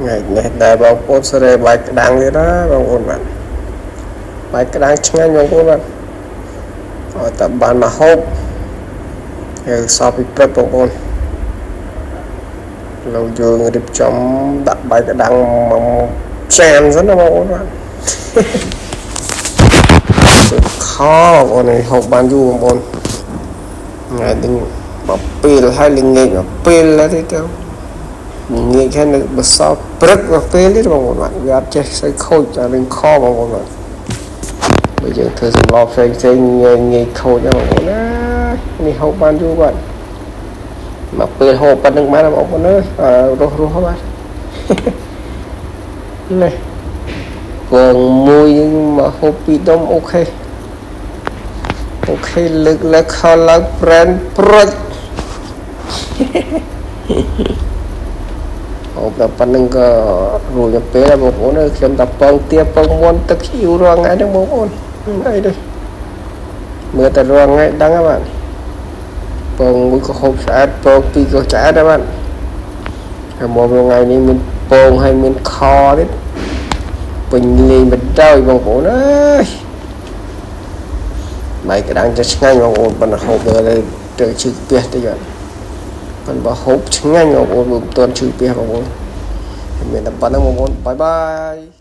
ថ្ងៃនេះដែរបងប្អូនសេរីបាយក្តាំងទៀតណាបងប្អូនបាទបាយក្តាំងឆ្ងាញ់បងប្អូនបាទឲ្យតែបានមកហូបហើយសពពីព្រឹកបងប្អូនលោកយើងរៀបចំដាក់បាយក្តាំងមកចានសិនណាបងប្អូនបាទខបងប្អូននេះហូបបានយូរបងប្អូនថ្ងៃនេះមកពេលហើយល្ងាចមកពេលហើយទៅងាយខាងនៅបសល់ព្រឹកមកពេលនេះបងប្អូនបាទវាអត់ចេះសូវខូចអារឿងខបងប្អូនបាទបើយើងធ្វើសម្លផ្សេងផ្សេងងាយងាយខូចណាបងប្អូនណានេះហូបបានយូរបាទមកពេលហូបប៉ុណ្្នឹងបានបងប្អូនអើយរស់រស់បាទនេះពងមួយមកហូបពីរដុំOK OK លើកលើខឡើងប្រែនប្រុច ហូបដល់ប៉ុណ្្នឹងក៏រួចទៅពេលហើយបងប្អូនអើយខ្ញុំតែពងទាពងមាន់ទឹកស៊ីអ៊ូរាល់ថ្ងៃហ្នឹងបងប្អូនអីទេមើលតែរាល់ថ្ងៃដឹងហើយបាទពងមួយក៏ហូបស្អាតពងពីរក៏ឆ្អែតដែរបាទហើយមកថ្ងៃនេះមានពងហើយមានខទៀតពេញលេងបណ្ដោយបងប្អូនអើយបាយក្តាំងจะឆ្ងាញ់បងប្អូនប៉ុន្តែហូបទៅទៅឈឺផ្ទះតិចបាទប៉ុន្តែបើហូបឆ្ងាញ់បងប្អូនមិនទាន់ឈឺផ្ទះបងប្អូនមានតែប៉ុណ្្នឹងបងប្អូន bye bye.